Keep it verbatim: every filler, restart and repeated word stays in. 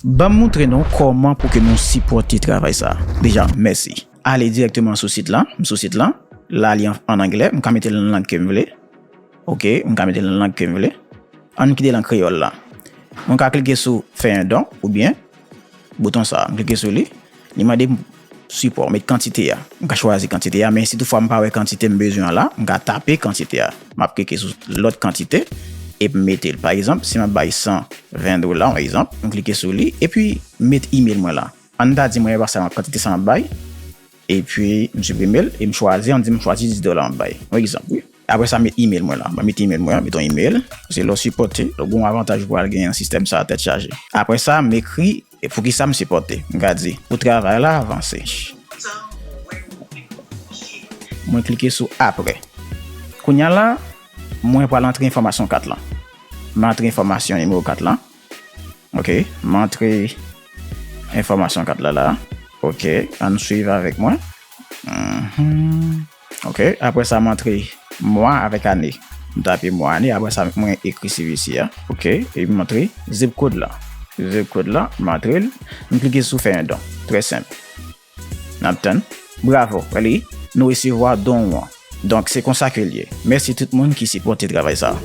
Ban m montre nou kòman pou ke nou sipòte travay sa. Deja, mèsi. Ale dirèkteman sou sit la. M sou sit la. La, li an, an anglè. M ka mete l nan lang ke m vle. Ok, m ka mete l nan lang ke m vle. Ann kite l an kreyòl la. Mwen ka klike sou fè yon don oubyen bouton sa. M klike sou li. Li mande m sipò, met kantite a. M ka chwazi kantite a, men si toutfwa m pa wè kantite m bezwen an la, m ka tape kantite a. M ap klike sou lòt kantite epi m mete l. Pa egzanp, si m ap bay san ven dola, yon egzanp, m klike sou li epi m met email mwen la. Ann ta di mwen pa sa kantite sa m ap bay, epi m siprime l e m chwazi, ann di m chwazi dis dola m ap bay. Yon egzanp, wi. Apre sa, m met email mwen la. Mwen met email mwen, met yon email. Se lè w sipòte, lè w gen yon avantaj ou pral genyen nan sistèm sa a tèt chaje. Apre sa, m ekri e poukisa m sipòte. M ka di, pou travay la avanse. Mwen klike sou apre. Kounye a la, mwen pral antre enfòmasyon kat lan. M antre enfòmasyon nimewo kat lan. Ok, m antre enfòmasyon kat la la. Ok, ann swiv avèk mwen. Mhm. Ok, apre sa, m antre mwa avèk ane. M tape mwa ane, apre sa, mwen ekri C V C a. Ok, epi m antre zip code la. Zip code la, m antre l. M klike sou fè yon don. Trè senp. N ap tann. Bravo, wè li, nou resevwa don w an. Donk, se konsa ke l ye. Mèsi tout moun ki sipòte travay sa a.